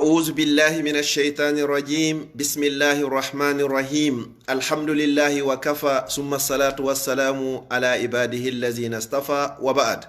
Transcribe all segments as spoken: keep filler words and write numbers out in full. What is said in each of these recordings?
أعوذ بالله من الشيطان الرجيم. بسم الله الرحمن الرحيم. الحمد لله وكفى، ثم الصلاة والسلام على عباده الذين اصطفى، وبعد.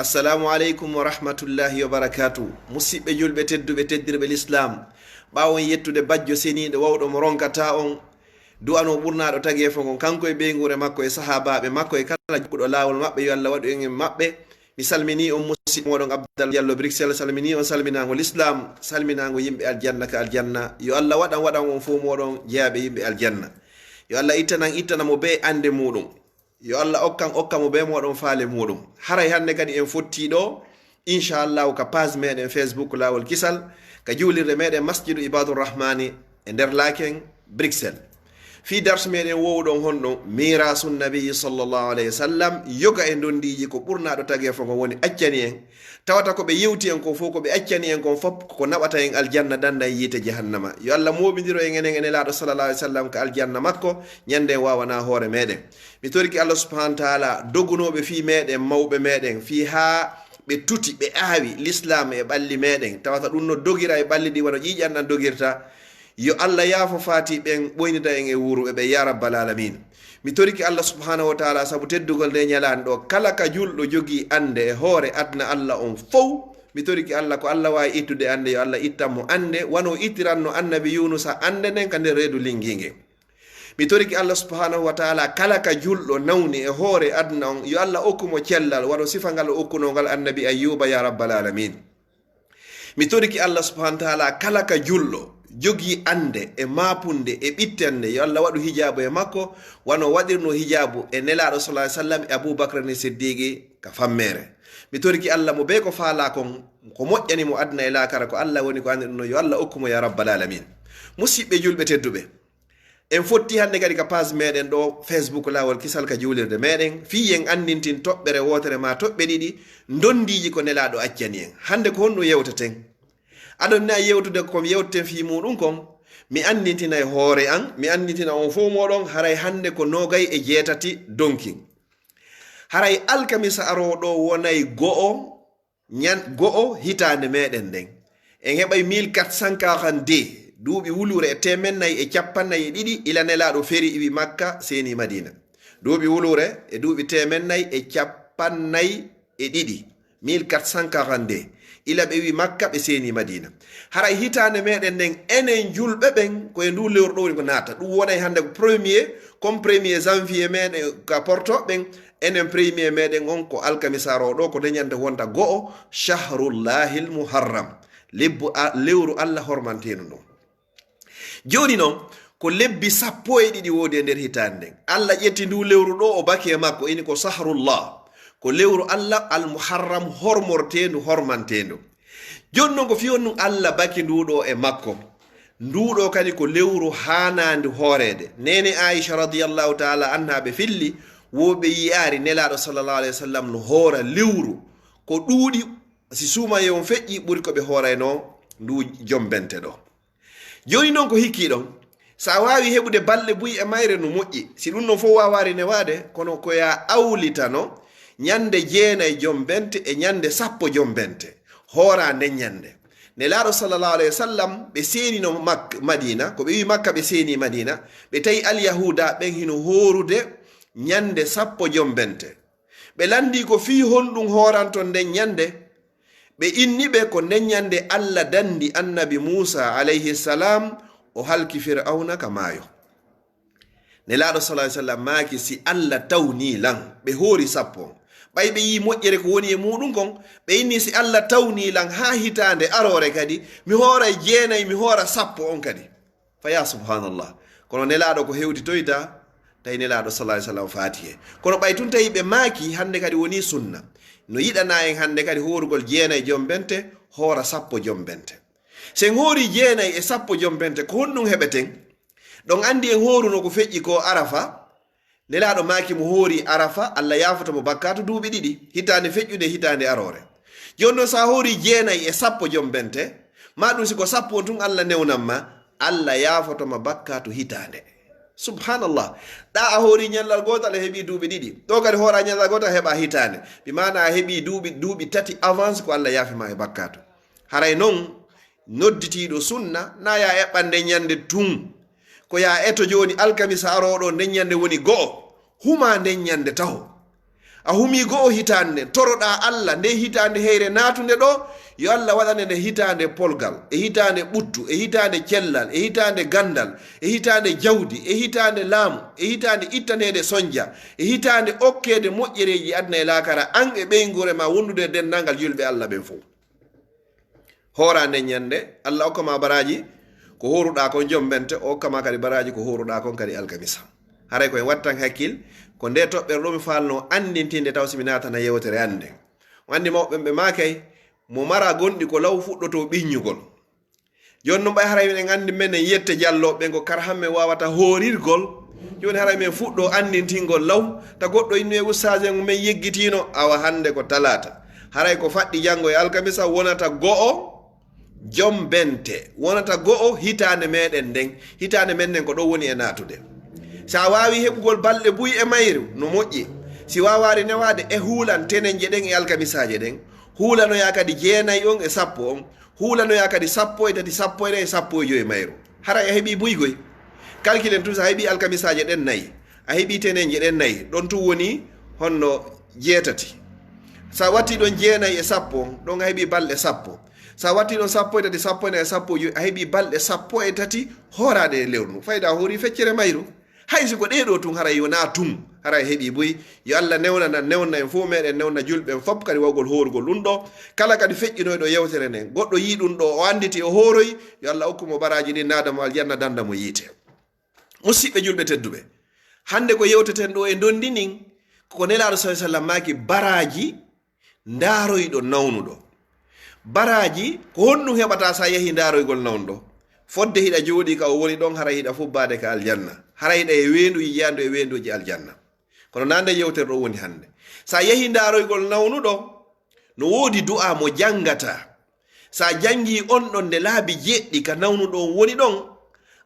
Assalamu aleykum wa rahmatullahi wa barakatuh. Musiɓɓe julɓe tedduɓe, teddirɓe l'islam, ɓaawon yettude bajjo seniiɗo wawɗo mo ronkata on, du'ano ɓurnaaɗo tageefo ngon, kanko e ɓeynguure makko e sahaabaaɓe makko e kala jokkuɗo laawol maɓɓe, yo Allah waɗu en e maɓɓe. Mi salminii on, musiɗɗo mooɗon Abdallah Diallo Bruxelles, salminii on salminaango l'islam, salminaango yimɓe aljanna ka aljanna. Yo Allah waɗan, waɗan on fow mooɗon jeyaaɓe yimɓe aljanna. Yo Allah ittanan, ittana mo bee annde muuɗum. Yo Allah okkan, okka mo bee mooɗon faale muuɗum. Haray hannde kadi en fottii ɗoo, inchallahu, ka page meɗen Facebook Laawol Kisal, ka juulirde meɗen Masjidu Ibadur Rahmani e nder Laken, Bruxelles. Fii darsu meɗen wowɗon honɗon, Mirasun Nabiyyi sallallahu alayhi wa sallam, yoga e ndondiiji ko ɓurnaaɗo tageefo ngon woni accani en. Tawata ko ɓe yewti en kon fow, ko ɓe accani en kon fow, ko naɓata en aljanna, dannda en yiite jahannama. Yo Allah mooɓindiro en enen e Nelaaɗo sallallahu alayhi wa sallam ka aljanna makko, ñande en waawanaa hoore meɗen. Mi torike Allah subhanahu wa taala dogunooɓe fii meɗen, mawɓe meɗen, fii haa ɓe tuti, ɓe aawi l'islam e ɓalli meɗen. Tawata ɗum no dogira e ɓalli ɗin wano ƴiiƴan ɗan dogirta. Yo Allah yaafo faati ɓen, ɓoynida en e wuuruɓe ɓen, ya rabbal alamin. Mi torike Allah subhanahu wa taala sabu teddugol nde ñalaande ɗoo, kala ka julɗo jogii annde e hoore aduna Allah on fow. Mi torike Allah, ko Allah waawi ittude annde, yo Allah ittan mo annde, wano ittiranno annabi Yunusa annde nden ka nder reedu lingiinge. Mi torike Allah subhanahu wa taala, kala ka julɗo nawni e hoore aduna on, yo Allah okku mo cellal, wano sifa ngal o okkunoo ngal annabi Ayyuba, ya rabbal alamin. Mi torike Allah subhanahu wa taala, kala ka julɗo jogii annde e maapunde e ɓittannde, yo Allah waɗu hijaabu e makko, wano waɗirnoo hijaabu e Nelaaɗo sallallahu alayhi wa sallam e Abu Bakr ni Siddiqi ka fammeere. Mi torike Allah mo bee ko faalaa kon, ko moƴƴani mo aduna e laakara, ko Allah woni ko annduɗo, yo Allah okku mo ya rabbal alamin. Musiɓɓe julɓe tedduɓe, en fotti hannde kadi ka page meɗen ɗoo, Facebook Laawol Kisal, ka juulirde meɗen, fii en anndintin toɓɓere wootere maa toɓɓe ɗiɗi, ndondiiji ko Nelaaɗo accani en. Hannde ko honɗum yewteten? Adon na yewtude ko mi yewteten fii muuɗum kon, mi anndintina e hoore an, mi anndintina on fow mooɗon, haray hannde ko noogay e jeetati donkin. Haray alkamisa arooɗo wonay go'o ñan-, go'o hitaande meɗen nden. En heɓay mille quatre cent quarante-deux, duuɓi wuluure e teemen nay e cappannayi e ɗiɗi, ila Nelaaɗo feri iwi Makka, seeni Madiina. Duuɓi wuluure e duuɓi teemen nay e cappannayi e ɗiɗi, mille quatre cent quarante-deux, ila ɓe iwi Makka, ɓe seeni Madiina. Haray hitaande meɗen nden, enen julɓe ɓen, ko e ndu lewru ɗoo woni ko naata. Ɗum wonay hannde ko premier, comme premier janvier meɗen ka Porto ɓen, enen premier meɗen on ko alkamisaaro ɗoo, ko nde ñande wonta go'o, shahrullahil muharram, lebbu a-, lewru Allah hormanteendu ndun. Jooni non, ko lebbi sappo e ɗiɗi woodi e nder hitaande nden. Allah ƴetti ndu lewru ɗoo, o baki e makko, ini ko shahrullah, ko lewru Allah al muharram, hormorteendu, hormanteendu. Jooni non, ko fii honɗum Allah baki ndu ɗoo e makko? Ndu ɗoo kadi ko lewru haanaandu hooreede. Neene Aisha radiyallahu taala anha ɓe filli, wo ɓe yi'aari Nelaaɗo sallallahu alayhi wa sallam no hoora lewru ko ɗuuɗi, si suumayee on feƴƴi, ɓuri ko ɓe hooraynoo ndu jombente ɗoo. Jooni non ko hikkii ɗon, so a waawi heɓude balɗe buy e mayre no moƴƴi. Si ɗum non fof waawaari newaade, kono ko ya awlitano ñande jeenay jombente e ñande sappo jombente, hooraa nden ñande. Nelaaɗo sallallahu alayhi wa sallam, ɓe seenino Mak-, Madiina, ko ɓe wi'i Makka ɓe seeni Madiina, ɓe tawi Alyahuuda ɓen hino hoorude ñande sappo jombente. Ɓe lanndii ko fii honɗum hooranton nden ñande? Ɓe inni ɓe ko nden ñande Allah danndi Annabi Muusa alayhi salam, o halki Fir'awna ka maayo. Nelaaɗo sallallahu alayhi wa sallam maaki, "Si Allah tawnii lan, ɓe hoori sappo on." Ɓay ɓe yii moƴƴere ko woni e muuɗum kon, ɓe inni, "Si Allah tawnii lan haa hitaande aroore kadi, mi hooray jeenay, mi hoora sappo on kadi." Fa ya subhanallah. Kono Nelaaɗo ko hewtitoyta, tawi Nelaaɗo sallallahu alayhi wa sallam faati he. Kono ɓay tun tawi ɓe maaki, hannde kadi wonii sunna. No yiɗanaa en hannde kadi hoorugol jeenay jombente, hoora sappo jombente. Si en hoori jeenay e sappo jombente, ko honɗum heɓeten? Ɗon anndi en hooruno ko feƴƴi ko Arafa. Nelaaɗo maaki mo hoori Arafa, Allah yaafoto mo bakkaatu duuɓi ɗiɗi, hitaande feƴƴunde e hitaande aroore. Jooni non, so a hoori jeenay e sappo jombente, maa ɗum si ko sappo on tun Allah newnan ma, Allah yaafoto ma bakkaatu hitaande. Subhanallah. Ɗa a hoori ñallal gootal, a heɓii duuɓi ɗiɗi. Ɗo kadi hoora ñallal gootal, a heɓa hitaande. Bi maana a heɓii duuɓi, duuɓi tati avance ko Allah yaafi ma e bakkaatu. Haray non, nodditiiɗo sunna, na ya eɓɓan nden ñande tun. Ko ya eto jooni alkamisa arooɗo, nden ñande woni go'o. Huma nden ñande taho. A humii go'o hitaande nden, toroɗaa Alla nde hitaande heyre naatunde ɗo, yo Alla waɗane nde hitaande polgal, e hitaande ɓuttu, e hitaande cellal, e hitaande ganndal, e hitaande jawdi, e hitaande laamu, e hitaande ittaneede sonja, e hitaande okkeede moƴƴereeji aduna e laakara, an e ɓeynguure ma wondude e denndaangal julɓe Alla ɓen fow. Hooraa nden ñande, Alla okka ma baraaji ko hooruɗaa kon jombente, o okka ma kadi baraaji ko hooruɗaa kon kadi alkamisa. Haray ko en wattan hakkil, ko nde toɓɓere ɗo mi faalno anndintinde taw si mi naatana yewtere an nden. On anndi mawɓe ɓe maakay, mo mara gonɗi ko law fuɗɗoto ɓiññugol. Jooni non ɓay haray minen anndi menen yette jallooɓe ɓen ko kar hammen waawata hoorirgol. Jooni haray men fuɗɗo anndintingol law, ta goɗɗo innu e ustaas en men yeggitiino, awa hannde ko talaata. Haray ko faɗɗi janngo e alkamisa wonata go'o jombente, wonata go'o hitaande meɗen nden. Hitaande men nden ko ɗo woni e naatude. Si a waawi heɓugol balɗe buy e mayru, no moƴƴi. Si waawaari newaade e huulan tenenje ɗen e alkamisaaje ɗen, huulanoyaa kadi jeenay on e sappo on, huulanoyaa kadi sappo e tati, sappo e nayi, sappo e joy mayru. Haray a heɓii buy goy. Kalkilen tun, si a heɓii alkamisaaje ɗen nayi, a heɓii tenenje ɗen nayi, ɗon tun woni honno jeetati. Si a wattii ɗon jeenay e sappo, ɗon a heɓii balɗe sappo. Si a wattii ɗon sappo e tati, sappo e nayi, sappo e joy, a heɓii balɗe sappo e tati hooraade e lewru ndun. Fayda a hoorii feccere mayru. Hay si ko ɗee ɗoo tun haray wonaa tun, haray heɓii buy. Yo Alla newnana, newna en fow meɗen, newna julɓe en fow kadi wawgol hoorugol ɗun ɗoo. Kala kadi feƴƴinoyɗo yewtere nden, goɗɗo yii ɗun ɗoo, o annditi o hooroyi, yo Alla okku mo baraaji ɗin, naada mo aljanna, danda mo yiite. Musiɓɓe julɓe tedduɓe, hannde ko yewteten ɗoo e ndondi ndin, ko Nelaaɗo sallallahu alaihi wasallam maaki baraaji ndaaroyɗo nawnuɗo. Baraaji, ko honɗun heɓata si a yahii ndaaroygol nawnuɗo? Fodde hiɗa jooɗii ka o woni ɗon, haray hiɗa fubbaade ka aljanna. Haray hiɗa e weendu yiyaandu e weenduuji aljanna. Kono naa nde yewtere ɗoo woni hannde. Si a yahii ndaaroygol nawnuɗo, no woodi du'aa mo janngataa. Si a janngii on ɗon nde laabi jeɗɗi ka nawnuɗo on woni ɗon,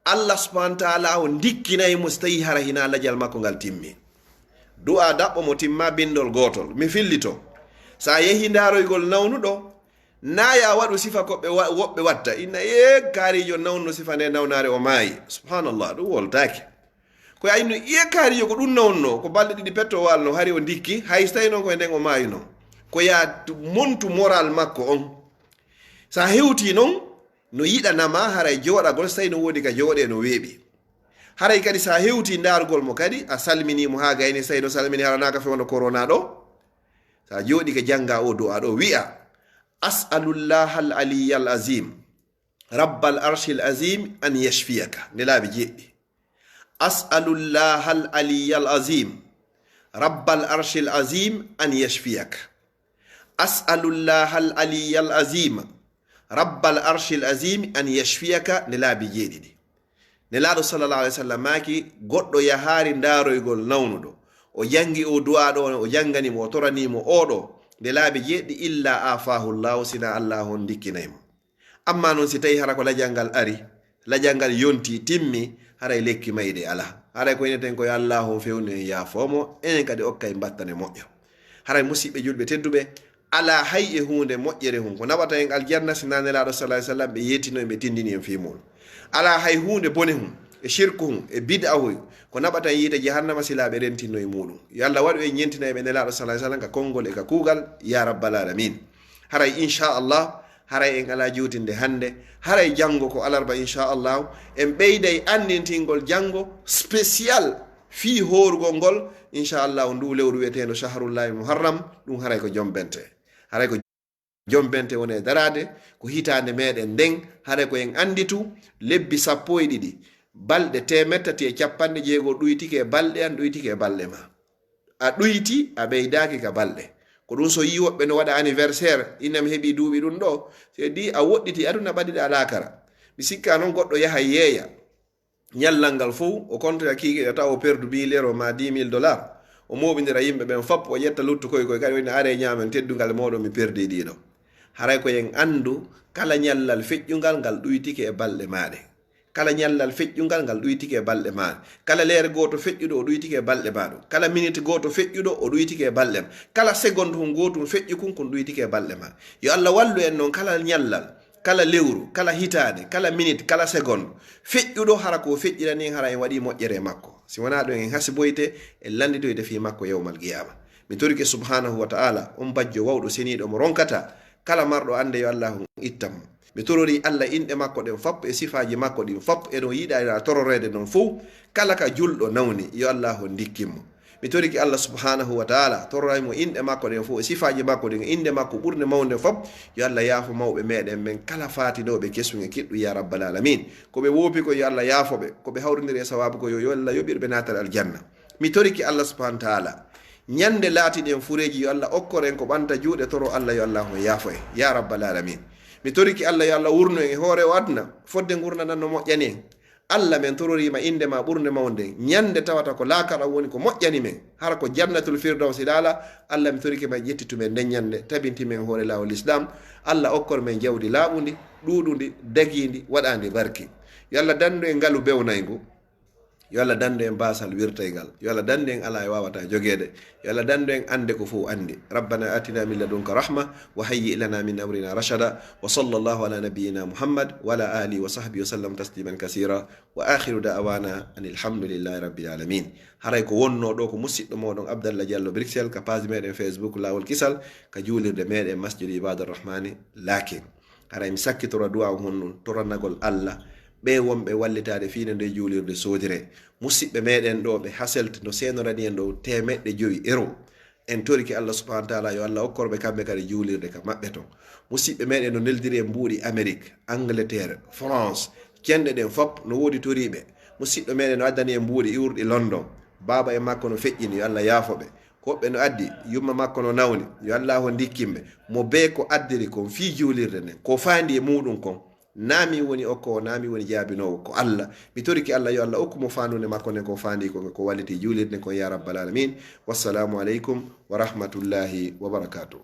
Allah subhanahu wa ta'ala o ndikkinay mo si tawii hara hinaa lajal makko ngal timmii. Du'aa daɓɓo mo timmaa binndol gootol. Mi fillito. Si a yehii ndaaroygol nawnuɗo, naa ya waɗu sifa ko ɓe wa-, woɓɓe watta. Inna, ee, kaariijo nawnuno sifa nde nawnaare o maayi. Subhanallah, ɗun woltaaki. Ko a innu, ee, kaariijo ko ɗun nawnuno, ko balɗe ɗiɗi petto o waalno, hari o ndikki, hay si tawii non ko e nden o maayuno. Ko ya tu-, montu moral makko on. Si a hewtii non, no yiɗanama haray jooɗagol, si tawii no woodi ka jooɗee no weeɓi. Haray kadi si a hewtii ndaarugol mo kadi, a salminii mo haa gayni, si tawii no salmini hara naa ka fewndo corona ɗoo. Si a jooɗike janngaa oo du'aa ɗoo, wi'a, "As'alullaha al-aliyyal azim, rabbal arshil azim an yashfiyaka." Nde laabi jeɗɗi. "As'alullaha al-aliyyal azim, rabbal arshil azim an yashfiyaka." "As'alullaha al-aliyyal azim, rabbal arshil azim an yashfiyaka." Nde laabi jeeɗiɗi. Nelaaɗo sallallahu alaihi wasallam maaki, goɗɗo yahaali ndaaroygol nawnuɗo, o janngi oo du'aa ɗoo, o janngani mo, o toranii mo oo ɗoo, nde laabi jeeɗiɗi, "Illa afahu Allahu," sinaa Allaahu on ndikkinay mo. Ammaa non si tawii hara ko lajal ngal ari, lajal ngal yontii, timmii, haray lekki mayde alaa. Haray ko ineten ko yo Allaahu on fewnu en, yaafoo mo, enen kadi okka en battane moƴƴo. Haray musiɓɓe julɓe tedduɓe, alaa hay e huunde moƴƴere hun ko naɓata en aljanna si naa Nelaaɗo sallallahu alaihi wasallam ɓe yettino en, ɓe tindini en fii muɗum. Alaa hay huunde bone hun, e shirku hun, e bid'a hun, ko naɓata en yiite jahannama si naa ɓe rentinno e muɗum. Yo Allah waɗu en ñentinayɓe Nelaaɗo sallallahu alaihi wasallam ka konngol e ka kuugal, ya rabbal alamin. Haray, insha Allah, haray en alaa juutinde hannde, haray janngo ko alarba, insha Allah, en ɓeyday anndintingol janngo spécial fii hoorugol ngol, insha Allah, nduu lewru wi'eteendo Shahrullahi Muharram, ɗum haray ko jombente. Haray ko jombente woni e daraade, ko hitaande meɗen nden, haray ko en annditu lebbi sappo e ɗiɗi, balɗe teemeɗɗe tati e capanɗe jeego ɗuytike e balɗe an, ɗuytike e balɗe ma. A ɗuyti, a ɓeydaaki ka balɗe. Ko ɗum so yii woɓɓe no waɗa anniversaire, inna mi heɓii duuɓi ɗum ɗo. Si di a woɗɗiti aduna ɓadiɗa laakara. Mi sikka noon goɗɗo yaha yeeya. Ñallal ngal fof, o kontoya kiikiiɗe tawa o perdu mille euro ma dix mille dollars. O mooɓindira yimɓe ɓen fop, o ƴetta luttu koy koy kadi o inna aree ñaamen teddungal mooɗon mi perdii ɗii ɗo. Haray ko en anndu kala ñallal feƴƴungal ngal ɗuytike e balɗe maaɗe. Kala ñallal feƴƴungal ngal ɗuytike e balɗe maaɗe. Kala leere gooto feƴƴuɗo o ɗuytike e balɗe maa ɗum. Kala miniti gooto feƴƴuɗo o ɗuytike e balɗe ma. Kala segondu hun gootum feƴƴu kun kun ɗuytike e balɗe ma. Yo Allah wallu en noon kala ñallal kala lewru, kala hitaande, kala minit, kala segonde, feƴƴuɗo hara ko feƴƴirani en, hara en waɗi moƴƴere e makko. Si wonaa ɗum, en hasiboyte, en lanndidoyte fii makko yawmal qiyaama. Mi torike subhaanahu wa ta'ala, on bajjo wawɗo seniiɗo mo ronkata, kala marɗo annde yo Allaahu ittan mo. Mi tororii Alla inɗe makko ɗen fop e sifaaji makko ɗin fop e no yiɗaɗaa tororeede non fow, kala ka julɗo nawni, yo Allaahu ndikkin mo. Mi torike Alla subhaanahu wa ta'ala, tororay mo inɗe makko ɗen fow e sifaaji makko ɗin e innde makko ɓurnde mawnde fop, yo Alla yaafo mawɓe meɗen men kala faatinooɓe kesun e kiɗɗun, yaa rabbal aalamiin. Ko ɓe woopi kon, yo Alla yaafo ɓe. Ko ɓe hawrindiri e sawaabu kon, yo, yo Alla yoɓir ɓe naatal aljanna. Mi torike Alla subhaanahu wa ta'ala, ñande laatiɗen fureeji, yo Alla okkor en ko ɓanta juuɗe, toro Alla, yo Alla on yaafo en, yaa rabbal aalamiin. Mi torike Alla, yo Alla wurnu en e hoore oo aduna, fodde ngurndan ɗan no moƴƴani en. Alla, men tororiima innde maa ɓurnde mawnde, ñande tawata ko laakara woni ko moƴƴani men, hara ko jannatul firdawsi la'ala. Alla, mi torike ma, ƴettitu men nden ñande, tabintin men hoore laawol Lislaam. Alla, okkor men jawdi laaɓundi, ɗuuɗundi, dagiindi, waɗaandi barki. Yo Alla dandu en ngalu bewnayngu. Yo Alla dandu en baasal wirtayngal. Yo Alla dandu en alaa e waawataa jogeede. Yo Alla dandu en annde ko fow anndi. ربنا آتنا من لدنك رحمة وهيئ لنا من أمرنا رشدا. وصلى الله على نبينا محمد وعلى آله وصحبه وسلم تسليما كثيرا. وآخر دعوانا أن الحمد لله رب العالمين. Haray ko wonnoo ɗoo ko musiɗɗo mooɗon Abdallah Diallo Bruxelles ka page meɗen Facebook Laawol Kisal, ka juulirde meɗen Masjidu Ibaadu Rahmaani Laakin. Haray mi sakkitora duwaaw honɗun, toranagol Alla ɓee wonɓe wallitaade fii no ndee juulirde soodire. Musiɓɓe meɗen ɗoo ɓe Hasselt no seenorani en ɗoo teemeɗɗe jowi euro. En torike Alla subhaanahu wa ta'ala, yo Alla okkor ɓe kamɓe kadi juulirde ka maɓɓe ton. Musiɓɓe meɗen no neldiri en mbuuɗi Amérique, Angleterre, France, cenɗe ɗen fop no woodi toriiɓe. Musiɗɗo meɗen no addani en mbuuɗi iwruɗi London. Baaba e makko no feƴƴini, yo Alla yaafo ɓe. Koɓɓe no addi, yumma makko no nawni, yo Allaahu ndikkin ɓe. Mo bee ko addiri kon fii juulirde nden, ko faandi e muuɗun kon, naa min woni okkoowo, naa min woni jaabinoowo, ko Alla. Mi torike Alla, yo Alla okku mo faandude makko nden ko faandi kon, ko walliti juulirde nden kon, yaa rabbal aalamiin. Wassalaamu aleykum wa rahmatullaahi wa barakaatuh.